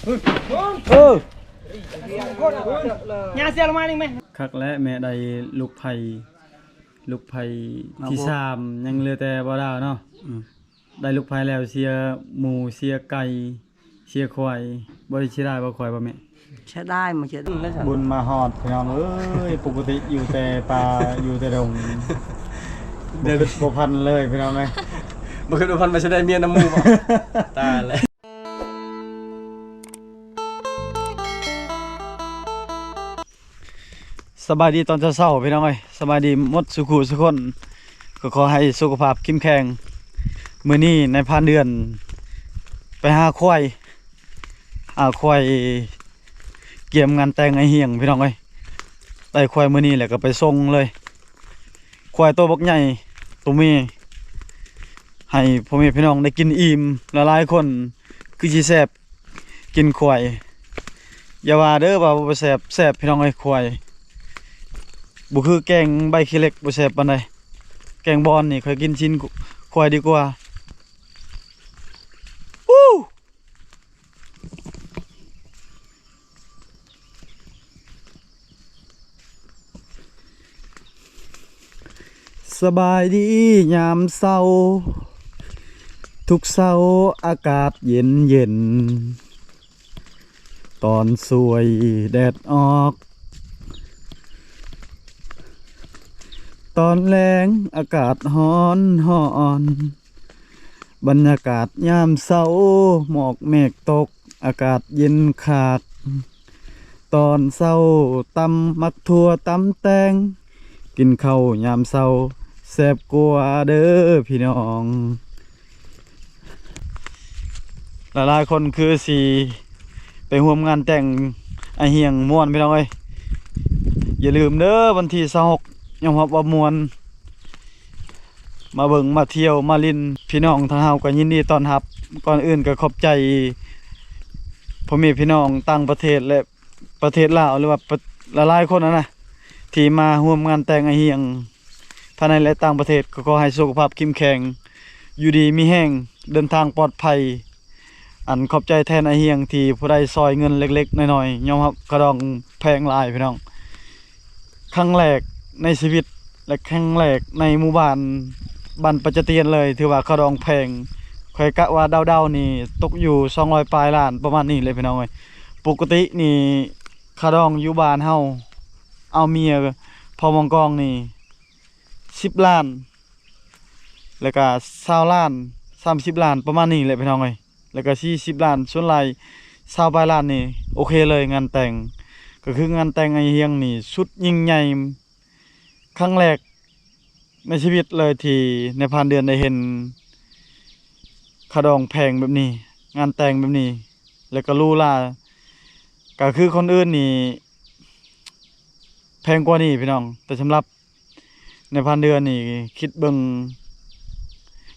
ເອີ ຍ່າເສຍລະມານີ້ແມ່. ຄັກແລ້ວ ແມ່ໄດ້ລູກໄຜ່ ລູກໄຜ່ທີສາມ ຍັງເຫຼືອແຕ່ບ່າວດາວເນາະ. ອືມ ໄດ້ລູກໄຜ່ແລ້ວ ເສຍໝູ ເສຍໄກ່ ເສຍຄວາຍ ບໍ່ໄດ້ເສຍດາຍບໍ່ຄວາຍບໍ່ແມ່? ເສຍດາຍ ບໍ່ເສຍດາຍ. ບຸນມາຮອດພີ່ນ້ອງເອີຍ ປົກກະຕິຢູ່ແຕ່ປ່າ ຢູ່ແຕ່ດົງ ບໍ່ຄິດບໍ່ຝັນເລີຍພີ່ນ້ອງເອີຍ. ບໍ່ຄິດບໍ່ຝັນວ່າຊິໄດ້ເມຍນຳໝູ່ບໍ່? ຕາຍແລ້ວ. ສະບາຍດີຕອນເຊົ້າໆ ພີ່ນ້ອງເອີຍ ສະບາຍດີໝົດສູ່ຄູ່ສູ່ຄົນ ກໍຂໍໃຫ້ສຸຂະພາບເຂັ້ມແຂງ. ມື້ນີ້ນາຍພານເດືອນໄປຫາຄວາຍ ຫາຄວາຍກຽມງານແຕ່ງອ້າຍຮຽງ ພີ່ນ້ອງເອີຍ. ໄດ້ຄວາຍມື້ນີ້ແລ້ວກໍໄປສົ່ງເລີຍ ຄວາຍໂຕບັກໃຫຍ່ໂຕເມ ໃຫ້ພໍ່ແມ່ພີ່ນ້ອງໄດ້ກິນອີ່ມ. ຫຼາຍໆຄົນຄືຊິແຊບ ກິນຄວາຍ ຢ່າວ່າເດີວ່າບໍ່ແຊບ ແຊບພີ່ນ້ອງເອີຍ. ຄວາຍບໍ່ຄືແກງໃບຂີ້ເຫຼັກ ບໍ່ແຊບປານໃດ. ແກງບອນນີ້ຂ້ອຍກິນຊີ້ນຄວາຍດີກວ່າ. ສະບາຍດີຍາມເຊົ້າ ທຸກເຊົ້າອາກາດເຢັນໆ ຕອນສວຍແດດອອກ ຕອນແລງອາກາດຮ້ອນໆ. ບັນຍາກາດຍາມເຊົ້າ ໝອກເມກຕົກ ອາກາດເຢັນຄັກ. ຕອນເຊົ້າຕຳໝາກຖົ່ວຕຳແຕງ ກິນເຂົ້າຍາມເຊົ້າແຊບກວ່າເດີພີ່ນ້ອງ. ຫຼາຍໆຄົນຄືຊິໄປຮ່ວມງານແຕ່ງອ້າຍຮຽງ ມ່ວນພີ່ນ້ອງເອີຍ. ຢ່າລືມເດີ ວັນທີຊາວຫົກ ຍອມຮັບວ່າມ່ວນ. ມາເບິ່ງມາທ່ຽວມາຫຼິ້ນ ພີ່ນ້ອງທາງເຮົາກໍຍິນດີຕ້ອນຮັບ. ກ່ອນອື່ນກໍຂອບໃຈພໍ່ແມ່ພີ່ນ້ອງຕ່າງປະເທດ ແລະ ປະເທດລາວ ຫຼືວ່າ ປະ ຫຼາຍໆຄົນຫັ້ນນະ ທີ່ມາຮ່ວມງານແຕ່ງອ້າຍຮຽງ ພາຍໃນ ແລະ ຕ່າງປະເທດ. ກໍຂໍໃຫ້ສຸຂະພາບເຂັ້ມແຂງ ຢູ່ດີມີແຮງ ເດີນທາງປອດໄພ. ອັນຂອບໃຈແທນອ້າຍຮຽງທີ່ຜູ້ໃດຊ່ອຍເງິນເລັກໆນ້ອຍໆ. ຍອມຮັບຄ່າດອງແພງຫຼາຍພີ່ນ້ອງ. ຄັ້ງແລກໃນຊີວິດ ແລະ ຄັ້ງແລກໃນໝູ່ບ້ານ ບ້ານປະຈະຕຽນເລີຍ ຖືວ່າຄ່າດອງແພງ. ຂ້ອຍກະວ່າເດົາໆນີ້ຕົກຢູ່ສອງຮ້ອຍປາຍລ້ານ ປະມານນີ້ແຫຼະພີ່ນ້ອງເອີຍ. ປົກກະຕິນີ້ຄ່າດອງຢູ່ບ້ານເຮົາ ເອົາເມຍພໍ່ມັງກອງນີ້ສິບລ້ານ ແລ້ວກະຊາວລ້ານ ສາມສິບລ້ານ ປະມານນີ້ແຫຼະພີ່ນ້ອງເອີຍ. ແລ້ວກະສີ່ສິບລ້ານ ສ່ວນຫຼາຍຊາວປາຍລ້ານນີ້ ໂອເຄເລີຍ. ງານແຕ່ງ ກໍຄືງານແຕ່ງອ້າຍຮຽງນີ້ສຸດຍິ່ງໃຫຍ່ ຄັ້ງແລກໃນຊີວິດເລີຍ ທີ່ນາຍພານເດືອນໄດ້ເຫັນຄ່າດອງແພງແບບນີ້ ງານແຕ່ງແບບນີ້ ແລ້ວກໍຫຼູຫຼາ. ກໍຄືຄົນອື່ນນີ້ແພງກວ່ານີ້ພີ່ນ້ອງ ແຕ່ສຳລັບ ໃນພັນເດືອນນີ້ ຄິດເບິ່ງ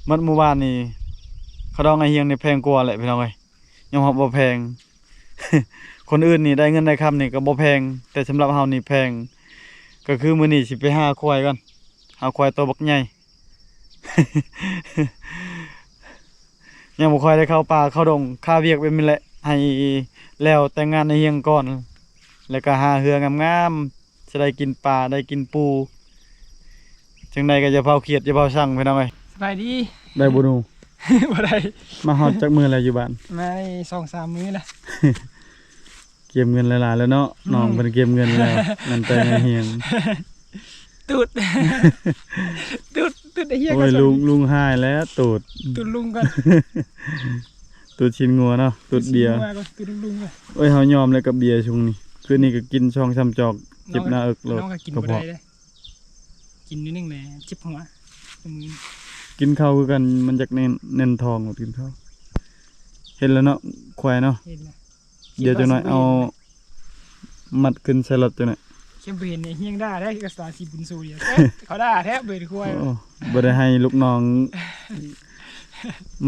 ໝົດໝູ່ບ້ານນີ້ ຄ່າດອງອ້າຍຮຽງນີ້ແພງກວ່າແຫຼະພີ່ນ້ອງເອີຍ. ຍອມຮັບວ່າແພງ ຄົນອື່ນນີ້ໄດ້ເງິນໄດ້ຄຳນີ້ກໍບໍ່ແພງ ແຕ່ສຳລັບເຮົານີ້ແພງ. ກໍຄືມື້ນີ້ຊິໄປຫາຄວາຍກ່ອນ ຫາຄວາຍໂຕບັກໃຫຍ່ ຍັງບໍ່ຄ່ອຍໄດ້ເຂົ້າປ່າເຂົ້າດົງ ຄາວຽກແບບນີ້ແຫຼະ ໃຫ້ແລ້ວແຕ່ງງານໃຫ້ຮຽງກ່ອນ ແລ້ວກໍຫາເຮືອງາມໆ ຊິໄດ້ກິນປາ ໄດ້ກິນປູ. ຈັ່ງໃດກໍຢ່າເຜົາຄຽດ ຢ່າເຜົາຊັງ ພີ່ນ້ອງເອີຍ. ສະບາຍດີ. ໄດ້ບໍ່ໜູ? ບໍ່ໄດ້. ມາຮອດຈັກມື້ແລ້ວຢູ່ບ້ານ? ມາໄດ້ສອງສາມມື້ແລ້ວ. ກຽມເງິນຫຼາຍໆແລ້ວເນາະ. ອືມ ນ້ອງເພິ່ນກຽມເງິນແລ້ວ ງານແຕ່ງງານຮຽນ. ຕູດ ຕູດ ຕູດໄອ້ຮຽງ. ໂອ້ຍ ລຸງ ລຸງຫາຍແລ້ວ ຕູດ ຕູດລຸງກ່ອນ. ຕູດຊີ້ນງົວເນາະ ຕູດເບຍ. ຕູດຊີ້ນງົວກ່ອນ ຕູດລຸງກ່ອນ. ໂອ້ຍ ເຮົາຍອມແລ້ວກັບເບຍຊຸມນີ້. ຄືນນີ້ກໍກິນສອງສາມຈອກ ເຈັບໜ້າເອິກໂລດ. ນ້ອງກໍກິນບໍ່ໄດ້ເດ້ ກິນໜ້ອຍໜຶ່ງແຫຼະ ເຈັບຫົວ. ມື້ນີ້ກິນເຂົ້າຄືກັນ ມັນຢາກແໜ້ນ ແໜ້ນທ້ອງ ກິນເຂົ້າ. ເຫັນແລ້ວເນາະ ຄວາຍເນາະ. ເຫັນແລ້ວ. ດຽວຈັກໜ້ອຍເອົາມັດຂຶ້ນໃສ່ລົດຈັກໜ້ອຍ. ເຂົາບໍ່ເຫັນນີ້ຮຽງດ່າແທ້ ຄືກະສາສີບຸນຊູດຽວ ເຂົາດ່າແທ້ເປັນຄວາຍ. ໂອ້ ບໍ່ໄດ້ໃຫ້ລູກນ້ອງ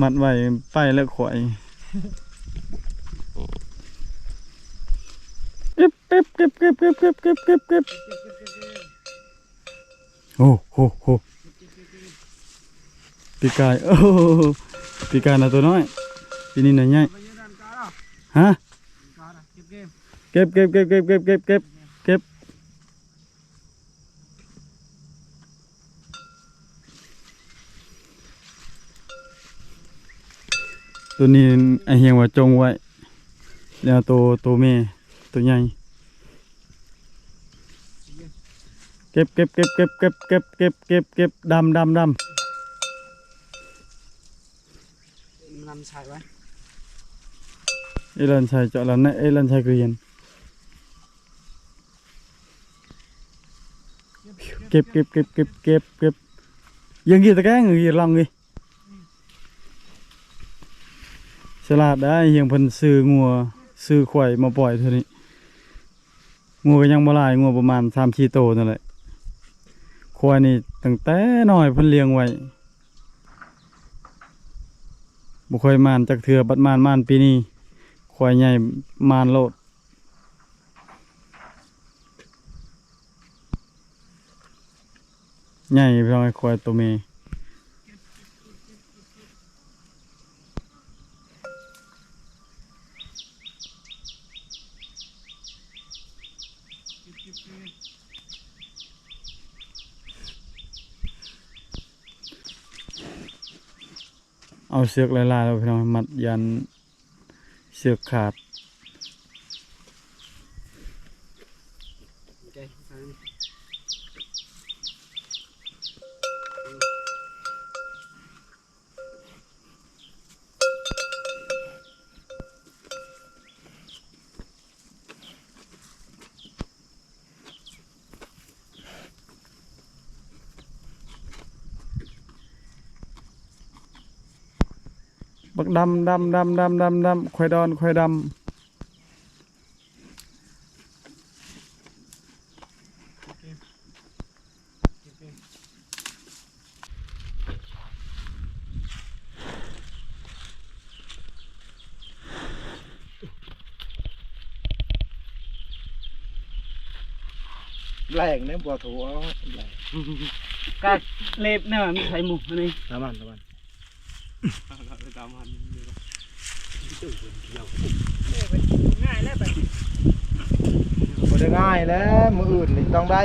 ມັດໄວ້ ໄປແລ້ວຄວາຍ. ເກັບ ເກັບ ເກັບ. ໂອ້ໂຫ ໂຫ ປີກາຍ ໂອ້ ປີກາຍນະຕົວນ້ອຍ ປີນີ້ນະໃຫຍ່. ຮະ? ເກັບ ເກັບ ເກັບ ເກັບ ເກັບ ເກັບ ເກັບ ເກັບ. ໂຕນີ້ອ້າຍຮຽງວ່າຈົ່ງໄວ້ ແລ້ວໂຕ ໂຕແມ່ ໂຕໃຫຍ່ ເກັບ ເກັບ ເກັບ ດຳ ດຳ ດຳ. ເອລັນໄຊເຈາະລັນນະ ເອລັນໄຊຄືຮຽນ ເກັບ ເກັບ ເກັບ ເກັບ ເກັບ ເກັບ ຍັງກີຕະແກງ ຍັງກີລອງກີ ສະຫຼາດໄດ໋ ຮຽງເພິ່ນຊື້ງົວ ຊື້ຄວາຍມາປ່ອຍເທື່ອນີ້ ງົວກໍຍັງບໍ່ຫຼາຍ ງົວປະມານສາມສີ່ໂຕນັ້ນແຫຼະ. ຄວາຍນີ້ຕັ້ງແຕ່ນ້ອຍເພິ່ນລ້ຽງໄວ້ ບໍ່ຄ່ອຍໝານຈັກເທື່ອ ບັດໝານ ໝານປີນີ້ ຄວາຍໃຫຍ່ ໝານໂລດ. ໃຫຍ່ພີ່ນ້ອງ ຄວາຍໂຕແມ່. ເອົາເຊືອກຫຼາຍໆ ແລ້ວພີ່ນ້ອງ ມັດຢ້ານ ເຊືອກຂາດ. ບັກດຳ ດຳ ດຳ ດຳ ດຳ ດຳ ຄວາຍດອນ ຄວາຍດຳ. ແລງເດ້ ບໍ່ຖືກ ແລງ ກະເລັບນະ ມັນໃສ່ໝູ່ນີ້ ຕາມັນ ຕາມັນ ຕາມັນ ບໍ່ໄດ້ງ່າຍແລ້ວ ມື້ອື່ນນີ້ຕ້ອງໄດ້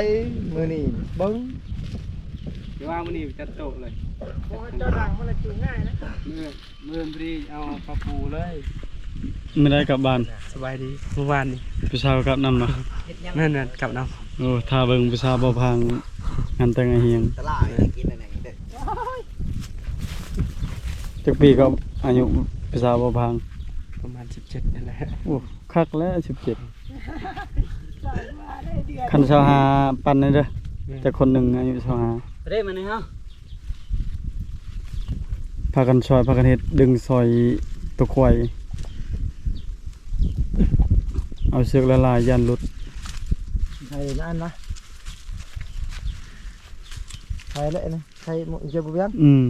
ມື້ນີ້ເບິ່ງ ຊິວ່າມື້ນີ້ຈັດໂຕະເລີຍ ບໍ່ເຈົ້າດັງມັນລະຈູງງ່າຍນະ ມື້ ມື້ອື່ນພໍດີເອົາປາປູເລີຍ. ມື້ໃດກັບບ້ານ? ສະບາຍດີ ມື້ວານນີ້ ຜູ້ສາວກັບນຳເນາະ? ແມ່ນໆ ກັບນຳ. ໂອ້ ຖ້າເບິ່ງຜູ້ສາວບໍ່ພັງ ງານແຕ່ງອາຮຽງ ຕະຫຼາດກິນອັນນັ້ນເດີ. ຈັກປີກໍອາຍຸຜູ້ສາວບໍ່ພັງ? ປະມານສິບເຈັດນີ້ແຫຼະ. ໂອ້ ຄັກແລ້ວສິບເຈັດ. ຄັນຊາວຫ້າປັນແດ່ເດີ ແມ່ນ ຈັກຄົນໜຶ່ງອາຍຸຊາວຫ້າ ເດ້ມານີ້ເຮົາ ພາກັນຊ່ອຍ ພາກັນເຮັດ ດຶງຊ່ອຍຕົວຄວາຍ ເອົາເຊືອກຫຼາຍໆ ຢ້ານຫຼຸດ. ໃສ່ນັ້ນນະ ໃສ່ແລ້ວນະ. ໃສ່ໝົດ ເຈົ້າບໍ່ເປັນຫຍັງ ອືມ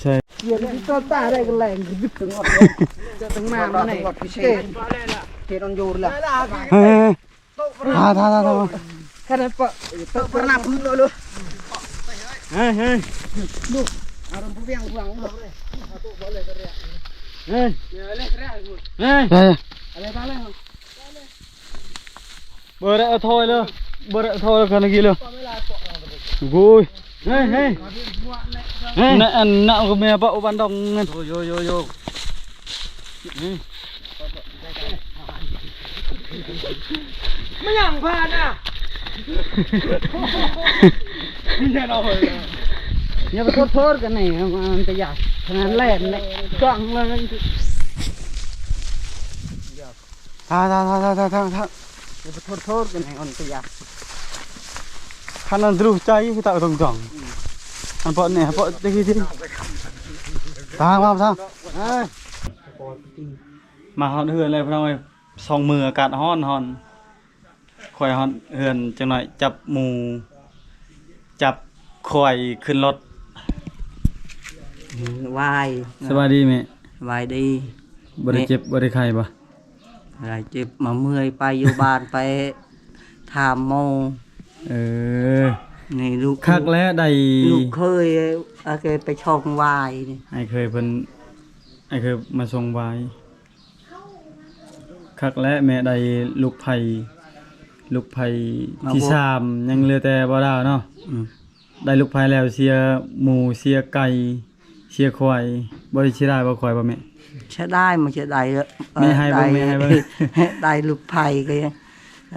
ໃສ່ ເສຍງທີ່ຕົ້ນຕາໄດ້ກໍແລງ ດຶກທັງໝົດເລີຍ ເຈົ້າຕ້ອງມາມື້ນີ້ ເຂດ ເຂດອອນໂຍນລະ ເຮີ້ຍ ຖ້າ ຖ້າ ຖ້າ ຖ້າ ແຄ່ນັ້ນປະ ໂຕະປະນາບພື້ນເລີຍ ເຮີ້ຍ ເຮີ້ຍ ລູກ ອາລົມຜູ້ວຽງຫວັງເລີຍ ເຮີ້ຍ ເຮີ້ຍ ເຮີ້ຍ ອາໄລມາແລ້ວ. ບໍ່ໄດ້ເອົາຖອຍເລີຍ ບໍ່ໄດ້ເອົາຖອຍເລີຍ ຄັນກີ້ເລີຍ ໂອ້ຍ ເຮີ້ຍ ເຮີ້ຍ ເຮີ້ຍ ນະ ອັນນະ ກໍແມ່ປະ ໂອ ບ້ານດອງນັ້ນ ໂຍ ໂຍ ໂຍ ໂຍ ມັນຫຍັງຜ່ານນະ ຢ່າໄປໂທດກັນນີ້ ມັນຈະຢາກ ຂະໜາດແລ່ນນີ້ ກອງເລີຍ. ຖ້າ ຖ້າ ຖ້າ ຖ້າ ຖ້າ ຖ້າ ຢ່າໄປໂທດ ໂທດກັນໃຫ້ອ່ອນກະຢາ ຄັນອັນທະລຸໃຈຄືຕາກະຕົງຈ່ອງ ອັນເປາະແນ່ ເປາະຕະກີ້ທີ່ ຕາມາ ຕາມ ເອີຍ ມາຮອດເຮືອນແລ້ວພີ່ນ້ອງເອີຍ ສອງມື້ອາກາດຮ້ອນ ຮ້ອນ ຂ້ອຍຮອດເຮືອນຈັກໜ້ອຍ ຈັບໝູ ຈັບຄວາຍຂຶ້ນລົດ ວາຍ ສະບາຍດີແມ່ ສະບາຍດີ ບໍ່ໄດ້ເຈັບ ບໍ່ໄດ້ໄຂ້ບໍ່? ບໍ່ໄດ້ເຈັບ ມາເມື່ອຍ ໄປຢູ່ບ້ານ ໄປຖາມໝໍ ເອີ ນີ້ລູກ ຄັກແລ້ວ ໄດ້ລູກເຂີຍ ອາເກໄປຊ່ອງວາຍນີ້ ອ້າຍເຂີຍເພິ່ນ ອ້າຍເຂີຍມາສົ່ງວາຍ. ຄັກແລ້ວ ແມ່ໄດ້ລູກໃພ້ ລູກໃພ້ ມາ ທີ່ ບໍ່ ສາມ ຍັງເຫຼືອແຕ່ບໍ່ດາວເນາະ. ອືມ ໄດ້ລູກໃພ້ແລ້ວ ເສຍໝູ ເສຍໄກ່ ເສຍຄວາຍ ບໍ່ໄດ້ເສຍດາຍບໍ່ຄວາຍບໍ່ແມ່? ເສຍດາຍ ມັນເສຍດາຍ ເອີ ແມ່ໃຫ້ເບິ່ງ ໄດ້ ແມ່ໃຫ້ເບິ່ງ ໄດ້ລູກໃພ້ກໍຍັງ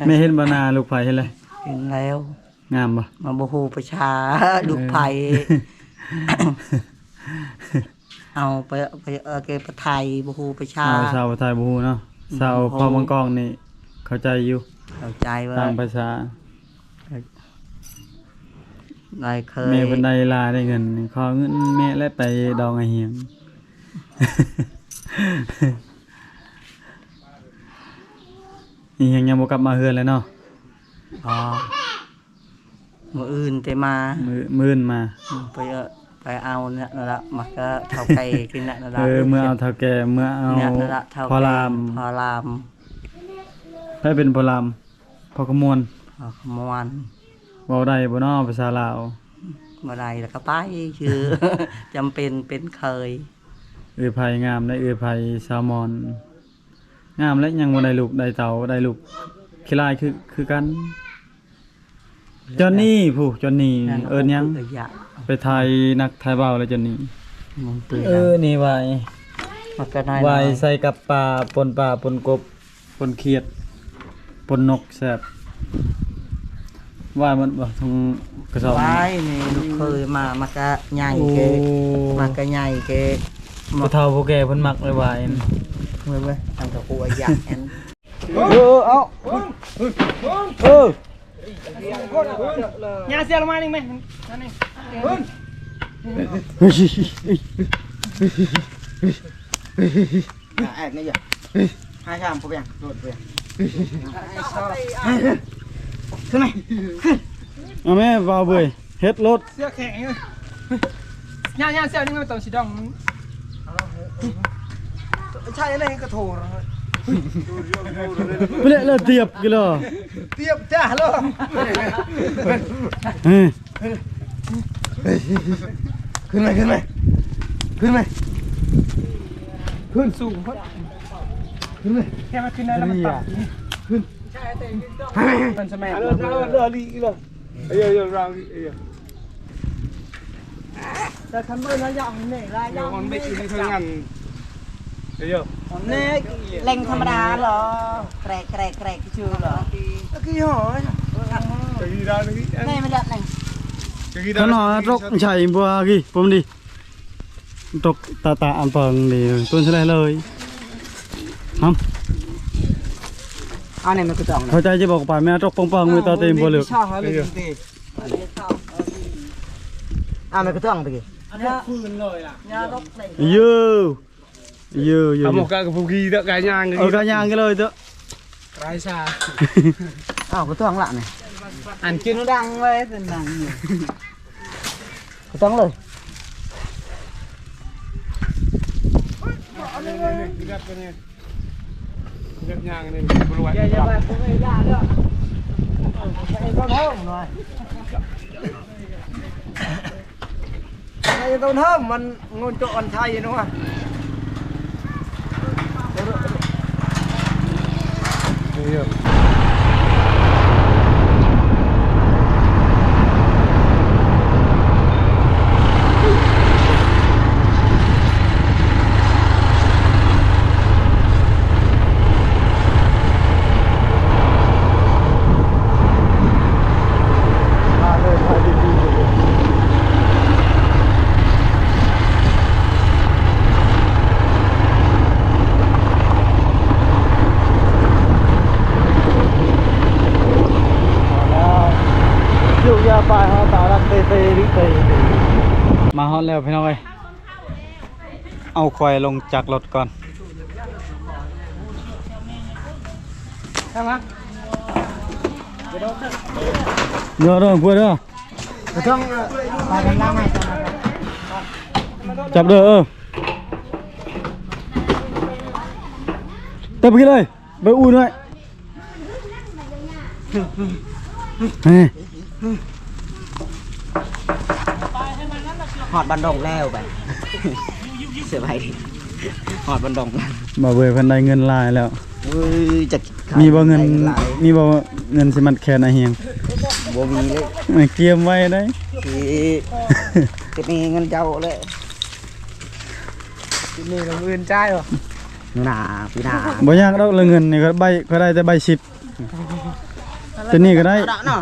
ແມ່ເຫັນບໍ່ໜ້າລູກໃພ້ ເຫັນແລ້ວ? ເຫັນແລ້ວ. ງາມບໍ່? ມັນບໍ່ຮູ້ພາສາ ເອີ ລູກໃພ້ ເອົາໄປ ໄປ ເອົາແກ່ປະໄທ ບໍ່ຮູ້ພາສາ ເອົາຊາວປະໄທບໍ່ຮູ້ເນາະ. ອືມ ຊາວ ບໍ່ຮູ້ ເຜົ່າມັງກອງນີ້ເຂົ້າໃຈຢູ່ ເຂົ້າໃຈວ່າ ຕ່າງພາສາ. ໄດ້ເຄີຍ ແມ່ເພິ່ນໄດ້ຫຼາຍ ໄດ້ເງິນ ຂໍເງິນແມ່ແລ້ວໄປດອງອາຫຽງ. ອີຫຍັງຍັງບໍ່ກັບມາເຮືອນເລີຍເນາະ? ອໍ ມື້ອື່ນແຕ່ມາ ມື້ ມື້ອື່ນມາ. ອືມ ໄປເອົາ ໄປເອົານັ້ນລະ ມັກກະເຖົ້າແກ່ກິນນັ້ນລະ. ເອີ ເມືອເອົາເຖົ້າແກ່ ເມືອເອົາ ນີ້ລະ ພໍ່ລາມ ພໍ່ລາມ. ໃຜເປັນພໍ່ລາມ? ພໍ່ຂະມວນ ພໍ່ຂະມວນ. ເວົ້າໄດ້ບໍ່ເນາະພາສາລາວ? ບໍ່ໄດ້ ແລ້ວກໍໄປຊື່ ຈຳເປັນເປັນເຂີຍ. ເອື້ອຍໄພງາມໄດ໋ ເອື້ອຍໄພສາວມອນ ງາມແລ້ວ ຍັງບໍ່ໄດ້ລູກໄດ້ເຕົ້າ ໄດ້ລູກຂີ້ລ້າຍຄື ຄືກັນ. ຈອນນີ້ ຜູ້ ຈອນນີ້ ເອີ້ນຫຍັງ? ໄປຖ່າຍນັກຖ່າຍບ່າວແລ້ວຈອນນີ້. ເອີ ນີ້ຫວາຍ ຫວາຍໃສ່ກັບປາ ປົ່ນປາ ປົ່ນກົບ ປົ່ນຂຽດ ປົ່ນນົກ ແຊບ. ຫວາຍໝົດບໍ່ ທັງກະສອບ? ຫວາຍນີ້ລູກເຂີຍມາ ມັນກະໃຫຍ່ເກ ໂອ້ ມັນກະໃຫຍ່ເກ. ຜູ້ເຖົ້າຜູ້ແກ່ເພິ່ນມັກເລີຍຫວາຍ. ເບິ່ງ ເບິ່ງ ທາງຕະກູອາຍາແອນ. ເອີ ເອົາ ເອີ ຍາເສຍລະມານີ້ແມ່ ນັ້ນນີ້. ອ່າ ແອກນີ້ຢູ່ ຫາຊາມຜູ້ແບງ ໂດດຜູ້ແບງ ຂຶ້ນມາ ຂຶ້ນ. ເອົາແມ່ ບ່າວເບີຍ ເຮັດໂລດ ເສື້ອແຂງຢູ່. ຍາວໆ ເສື້ອນີ້ມັນຕ້ອງສີດອງ ໃຊ້ອັນນີ້ກະໂທ ເປະເລີຍ ຕຽບກິໂລ ຕຽບຈ້າໂລ. ເອີ ຂຶ້ນໄປ ຂຶ້ນໄປ ຂຶ້ນໄປ ຂຶ້ນ ສູງໂພດ ຂຶ້ນໄປ ແຄ່ມັນຂຶ້ນໄດ້ແລ້ວມັນຕ່ຳຂຶ້ນ ຂຶ້ນ ມັນສະແໝ ເອີ ເອີ ເອີ ເອີ ເອີ ເອີ ເອີ ເອີ ແຕ່ຄັນເບິ່ງລະຍະນີ້ ລະຍະນີ້ ເອີ ແນ່ ເລັ່ງທຳມະດາເນາະ ແກຣກໆໆ ຄືເນາະ ຕະກີ້ຫອຍ ຕະກີ້ດາວ ຕະກີ້ ແນ່ ມັນແບບນັ້ນ ຕະກີ້ດາວ ຄັນຫອຍຕົກໃສ່ບໍ່ກີ້ ຜົມດີ ຕົກຕາຕາອັນເປິງນີ້ ຕົ້ນສະແລເລີຍ ຫຳ ອັນນີ້ມັນຄືຕ້ອງ ເຂົ້າໃຈຈະບອກປານແມ່ຕົກເປິງໆ ມີຕາເຕັມບໍ່ເລີກ ເອີ ອັນນີ້ຄືຕ້ອງຕະກີ້ ອັນນີ້ຄືນເລີຍລະ ເຢີ ເຢີ ເຢີ ເອົາໝົດກະຜູ້ຂີ່ເດີ ກະຍ່າງ ເອີ ກະຍ່າງກັນເລີຍເດີ ໄຮ້ສາ ອ້າວ ກະຕ້ອງລະນີ້ ອັນກິນດັງເວີຍ ເປັນດັງຢູ່ ກະຕ້ອງເລີຍ ເຮັດຫຍັງນີ້ບໍ່ຮູ້ວ່າ ຢ່າ ຢ່າໄປ ບໍ່ໄດ້ ຢ່າເດີ ໄປເອົາເທິງໜ້ອຍ ໄປເອົາເທິງ ມັນງູນໂຈະອັນໄທເນາະ. ມາຮອດແລ້ວພີ່ນ້ອງເອີຍ ເອົາຄວາຍລົງຈາກລົດກ່ອນ ເດີ ເດີ ພວກເດີ ຈັບເດີ ເອີ ເຕັມທີ່ເລີຍ ໄປອູ້ໜ້ອຍ ເອີ ຮອດບ້ານດົງແລ້ວ ໄປ ສະບາຍດີ ຮອດບ້ານດົງ ບ່າວເບີຍເພິ່ນໄດ້ເງິນຫຼາຍແລ້ວ. ເອີຍ ຈັກມີບໍ່ເງິນ ໄດ້ຫຼາຍ ມີບໍ່ເງິນຊິມັດແຂນອ້າຍຮຽງ? ບໍ່ມີເລີຍ ກຽມໄວ້ໄດ໋ ຊິ ຈະມີເງິນເຈົ້າແຫຼະ ຊິມີນຳອື່ນຈ່າຍບໍ່? ໜ້າ ປີໜ້າ ບໍ່ຍາກດອກ ເລື່ອງເງິນນີ້ຂ້ອຍໃບ ຂ້ອຍໄດ້ແຕ່ໃບສິບ ຕົວນີ້ກໍໄດ້ ເນາະ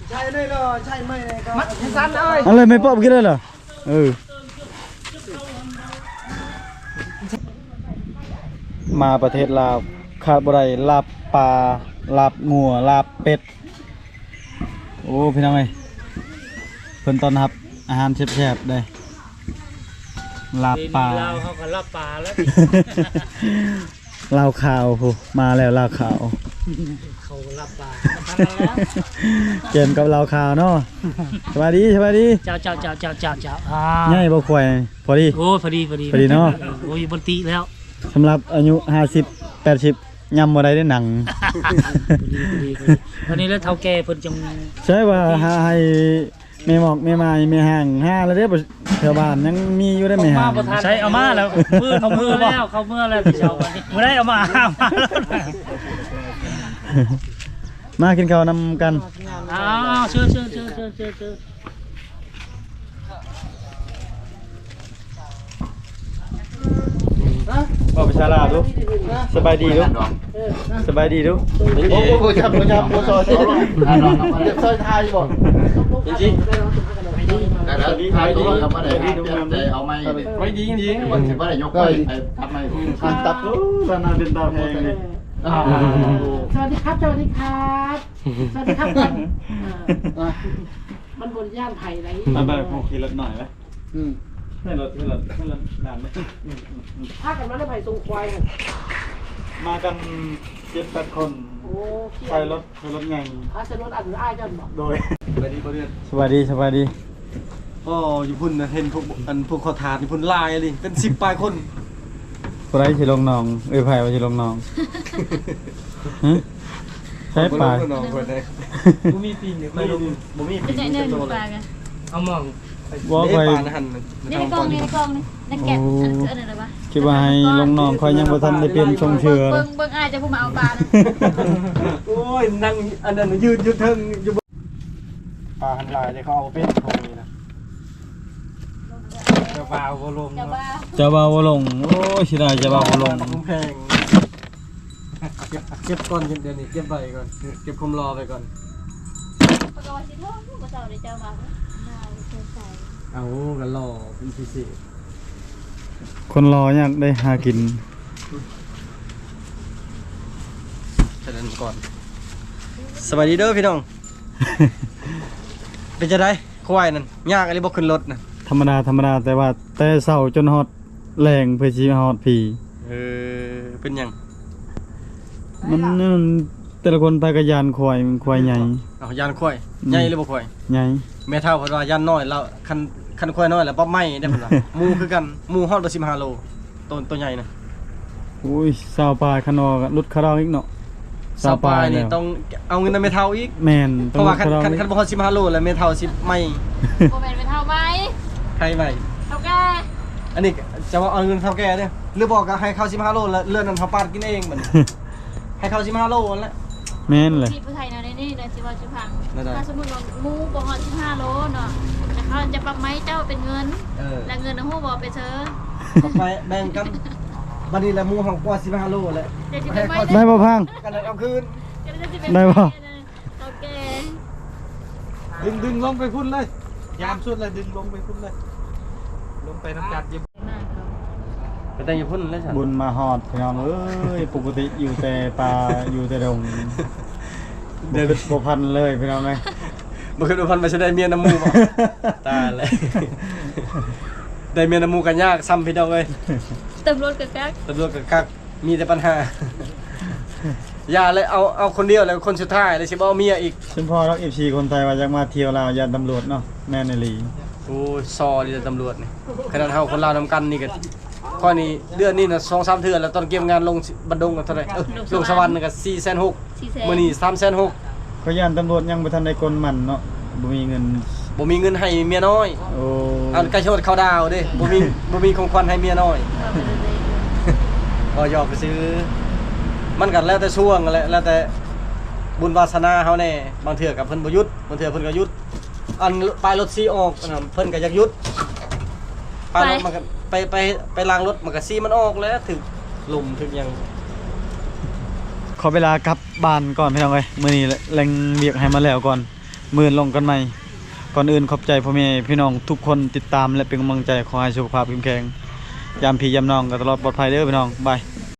ໃຊ້ໄດ້ເນາະ ໃຊ້ໄມ້ນີ້ກໍມັດສັ້ນເອົາ ເອົາເລີຍ ແມ່ປອບກິນເລີຍເນາະ. ເອີ ມາປະເທດລາວຂາດບໍ່ໄດ້ ລາບປາ ລາບງົວ ລາບເປັດ ໂອ້ ພີ່ນ້ອງເອີຍ ເພິ່ນຕ້ອນຮັບອາຫານແຊບໆເດ້ ລາບປາ ລາວເຮົາກໍລາບປາແລ້ວ ລາວຂາວພຸ້ນ ມາແລ້ວລາວຂາວ ເຂົາລາບປາ ເກມກັບລາວຂາວເນາະ ສະບາຍດີ ສະບາຍດີ ເຈົ້າ ເຈົ້າ ອ່າ ໃຫຍ່ບໍ່ຄວາຍ ພໍດີ ໂອ້ ພໍດີ ພໍດີ ພໍດີເນາະ ໂອ້ຍ ບໍ່ຕິແລ້ວ ສຳລັບອາຍຸຫ້າສິບ ແປດສິບ ຍຳບໍ່ໄດ້ເດ້ໜັງ ພໍດີ ພໍດີ ພໍດີ ອັນນີ້ແຫຼະເຖົ້າແກ່ເພິ່ນຈັ່ງ ໃຊ່ວ່າຫາໃຫ້ ແມ່ໝອກແມ່ໝາຍແມ່ຫ້າງຫາແລ້ວເດ້ ແຖວບ້ານຍັງມີຢູ່ເດ້ແມ່ຫ້າງ ໃຊ່ ເອົາມາແລ້ວ ມື້ເຂົາເມືອແລ້ວ ເຂົາເມືອແລ້ວ ເຊົ້າມື້ໃດເອົາມາ ມາກິນເຂົ້ານຳກັນ ອ້າວ ເຊີນ ເຊີນ ເຊີນ ເຊີນ ເຊີນ ເຊີນ. ເວົ້າພາສາລາວດູ ສະບາຍດີດູ ສະບາຍດີດູ ໂອ້ ບໍ່ຈັບ ບໍ່ຈັບ ບໍ່ຊອຍ ຊອຍໄທບໍ່ ຈິງໆ ສະບາຍດີ ສະບາຍດີ ເອົາໄມ້ ໄວ້ດີ ດີ ມັນຊິບໍ່ໄດ້ຍົກໄປ ໄປກັບໄມ້ ອັນຕັບ ໂອ້ ລານາເປັນຕາແພງເລີຍ ອ່າ ສະຫວັດດີຄັບ ສະຫວັດດີຄັບ ສະຫວັດດີຄັບກ່ອນ ອ່າ ມັນບໍ່ຢ້ານໃຜໃດ ໄປໆ ຜູ້ຂີ່ລົດໜ້ອຍໄປ ອືມ ໃຫ້ລົດ ໃຫ້ລົດ ໃຫ້ລົດນານ ອືມ ອືມ ອືມ ພາກັນມານຳໃຜສົ່ງຄວາຍຫັ້ນ? ມາກັນເຈັດແປດຄົນ ໂອ້ ໃສ່ລົດ ໃສ່ລົດໃຫຍ່ ອ່າ ໃສ່ລົດອັນອ້າຍເຈົ້າບໍ? ໂດຍ ສະບາຍດີ ສະບາຍດີ ພໍ່ຢູ່ພຸ້ນນະ ເຫັນພວກ ອັນ ພວກເຂົາທາດຢູ່ພຸ້ນຫຼາຍອີ່ຫຼີ ເປັນສິບປາຍຄົນ ຜູ້ໃດຊິລົງໜອງ? ເອີຍ ໃຜວ່າຊິລົງໜອງ? ຮະ? ໃສ່ປາ ບໍ່ມີປີນ ບໍ່ມີປີນ ເອົາມອງ ບໍ່ ເດ້ ຂ້ອຍ ປານຫັ້ນ ໃນກອງນີ້ ໃນກອງນີ້ ໃນແກັບ ໂອ້ ອັນນັ້ນຄືອັນນັ້ນລະວະ ຄິດວ່າໃຫ້ລົງໜອງ ຂ້ອຍຍັງບໍ່ທັນໄດ້ປ່ຽນຊົງເທື່ອ ເບິ່ງ ເບິ່ງອ້າຍເຈົ້າຜູ້ມາເອົາປານະ ໂອ້ຍ ນັ່ງ ອັນນັ້ນ ຢືນຢູ່ເທິງຢູ່ ປາຫັ້ນຫຼາຍເດ້ ເຂົາເອົາເປັນພວກນີ້ນະ ເຈົ້າບ່າວບໍ່ລົງ ເຈົ້າບ່າວ ເຈົ້າບ່າວບໍ່ລົງ ໂອ້ຍ ເສຍດາຍເຈົ້າບ່າວບໍ່ລົງ ແພງ ເກັບ ເກັບກ່ອນ ດຽວນີ້ເກັບໄວ້ກ່ອນ ເກັບຄວາມຫຼໍ່ໄວ້ກ່ອນ ເຂົາກໍວ່າຊິໂທ ບໍ່ເຊົາເດ້ ເຈົ້າວ່າໜາວ ສົດໃສ ເອົາ ກໍຫຼໍ່ເປັນພິເສດ ຄົນຫຼໍ່ຍາກໄດ້ຫາກິນ ສະນັ້ນກ່ອນ ສະບາຍດີເດີພີ່ນ້ອງ ເປັນຈັ່ງໃດ? ຄວາຍນັ້ນຍາກອີ່ຫຼີບໍ່ຂຶ້ນລົດນະ? ທຳມະດາ ທຳມະດາ ແຕ່ວ່າແຕ່ເຊົ້າຈົນຮອດແລງເພື່ອຊິຮອດພີ້. ເອີ ເປັນຫຍັງ? ມັນ ແຕ່ລະຄົນໄປກໍຢ້ານຄວາຍ ຄວາຍໃຫຍ່. ເອົ້າ ຢ້ານຄວາຍ ອືມ ໃຫຍ່ຫຼືບໍ່ຄວາຍ? ໃຫຍ່. ແມ່ເຖົ້າເພິ່ນວ່າຢ້ານນ້ອຍ ລາວ ຄັນ ຄັນຄວາຍນ້ອຍລະປັບໃໝ່ເດ້ເພິ່ນວ່າ ໝູ່ຄືກັນ ໝູ່ຮອດບໍ່ສິບຫ້າໂລ ໂຕ ໂຕໃຫຍ່ນະ. ໂອ້ຍ ຊາວປາຍ ຄັນວ່າຫຼຸດຄ່າດອງອີກເນາະ. ຊາວປາຍນີ້ຕ້ອງເອົາເງິນນຳແມ່ເຖົ້າອີກ. ແມ່ນ ເພາະວ່າຄັນ ຄັນ ຄັນບໍ່ຮອດສິບຫ້າໂລແລ້ວແມ່ເຖົ້າຊິໃໝ່. ບໍ່ແມ່ນແມ່ເຖົ້າໃໝ່ ໃຜໃໝ່? ເຖົ້າແກ່. ອັນນີ້ຈະວ່າເອົາເງິນເຖົ້າແກ່ເດ້ ຫຼືບໍ່ກໍໃຫ້ເຂົາສິບຫ້າໂລ ແລ້ວເລື່ອງນັ້ນເຮົາປາດກິນເອງບັດນີ້ ໃຫ້ເຂົາສິບຫ້າໂລຫັ້ນແຫຼະ. ແມ່ນແຫຼະ ທີ່ຜູ້ໄທເນາະ ໃນນີ້ເດີ ຊິເວົ້າສູ່ຟັງ ໄດ້ໆ ຖ້າສົມມຸດວ່າໝູ່ບໍ່ຮອດສິບຫ້າໂລເນາະ ແລ້ວເຂົາຈະປັບໃໝ່ເຈົ້າເປັນເງິນ ເອີ ແລ້ວເງິນນະ ຮູ້ບໍ່ ໄປເຊີ ໄປແບ່ງກັນ ບັດນີ້ລະໝູ່ເຮົາກວ່າສິບຫ້າໂລແລ້ວ ໄດ້ບໍ່ພັງ? ກັນເອົາຄືນ ໄດ້ບໍ່? ເຖົ້າແກ່ ດຶງ ດຶງລົງໄປພຸ້ນເລີຍ ຍາມສຸດລະດຶງລົງໄປພຸ້ນເລີຍ ລົງໄປນຳກັນຢູ່ ໄປແຕ່ງຢູ່ພຸ້ນເລີຍຊັ້ນ. ບຸນມາຮອດພີ່ນ້ອງເອີຍ ປົກກະຕິຢູ່ແຕ່ປ່າ ຢູ່ແຕ່ດົງ ເດີ ບໍ່ ບໍ່ພັນເລີຍພີ່ນ້ອງເອີຍ ບໍ່ຄິດວ່າພັນວ່າຊິໄດ້ເມຍນຳໝູ່ບໍ? ຕາຍແລ້ວ ໄດ້ເມຍນຳໝູ່ກໍຍາກຊ້ຳພີ່ນ້ອງເອີຍ ຕຳຫຼວດກໍກັກ ຕຳຫຼວດກໍກັກ. ມີແຕ່ບັນຫາ ຢ່າເລີຍ ເອົາ ເອົາຄົນດຽວແລ້ວ ຄົນສຸດທ້າຍແລ້ວຊິບໍ່ເອົາເມຍອີກ. ຊຸມພໍ່ເນາະ ເອັຟຊີ ຄົນໄທວ່າຢາກມາທ່ຽວລາວ ຢ້ານຕຳຫຼວດເນາະ. ແມ່ນອີ່ຫຼີ ໂອ້ຍ ຊໍ່ດີແຕ່ຕຳຫຼວດນີ້ ຂະໜາດເຮົາຄົນລາວນຳກັນນີ້ກໍ ຂ້ອຍນີ້ເດືອນນີ້ນະ ສອງສາມເທື່ອແລ້ວ ຕອນກຽມງານລົງບັນດົງກໍເທົ່າໃດ ເອີ ລົງສະຫວັນກໍສີ່ແສນຫົກ ສີ່ແສນ ມື້ນີ້ສາມແສນຫົກ. ຂ້ອຍຢ້ານຕຳຫຼວດຍັງບໍ່ທັນໄດ້ກົນໝັ້ນເນາະ ບໍ່ມີເງິນ ບໍ່ມີເງິນໃຫ້ເມຍນ້ອຍ. ໂອ້ ອັນໃກ້ຮອດເຂົ້າດາວເດ້ ບໍ່ມີ ບໍ່ມີຂອງຂວັນໃຫ້ເມຍນ້ອຍ. ເວົ້າຫຍອກຊື່ ມ ມັນກໍແລ້ວແຕ່ຊ່ວງແຫຼະ ແລ້ວແຕ່ບຸນວາສະໜາເຮົາແດ່. ບາງເທື່ອກໍເພິ່ນບໍ່ຢຸດ ບາງເທື່ອເພິ່ນກໍຢຸດ. ອັນປ້າຍລົດສີອອກ ອັນນັ້ນເພິ່ນກໍຢາກຢຸດ. ປ້າຍລົດມັນກໍໄປ ໄປ ໄປລ້າງລົດ ມັນກໍສີມັນອອກແລ້ວ ຖືກລົມຖືກຫຍັງ. ຂໍເວລາກັບບ້ານກ່ອນພີ່ນ້ອງເອີຍ ມື້ນີ້ແລ່ງວຽກໃຫ້ມັນແລ້ວກ່ອນ ມື້ອື່ນລົງກັນໃໝ່. ກ່ອນອື່ນຂອບໃຈພໍ່ແມ່ພີ່ນ້ອງທຸກຄົນຕິດຕາມ ແລະ ເປັນກຳລັງໃຈ. ຂໍໃຫ້ສຸຂະພາບເຂັ້ມແຂງ ຢາມພີ່ຢາມນ້ອງກໍຕະຫຼອດປອດໄພເດີພີ່ນ້ອງ. ບາຍ.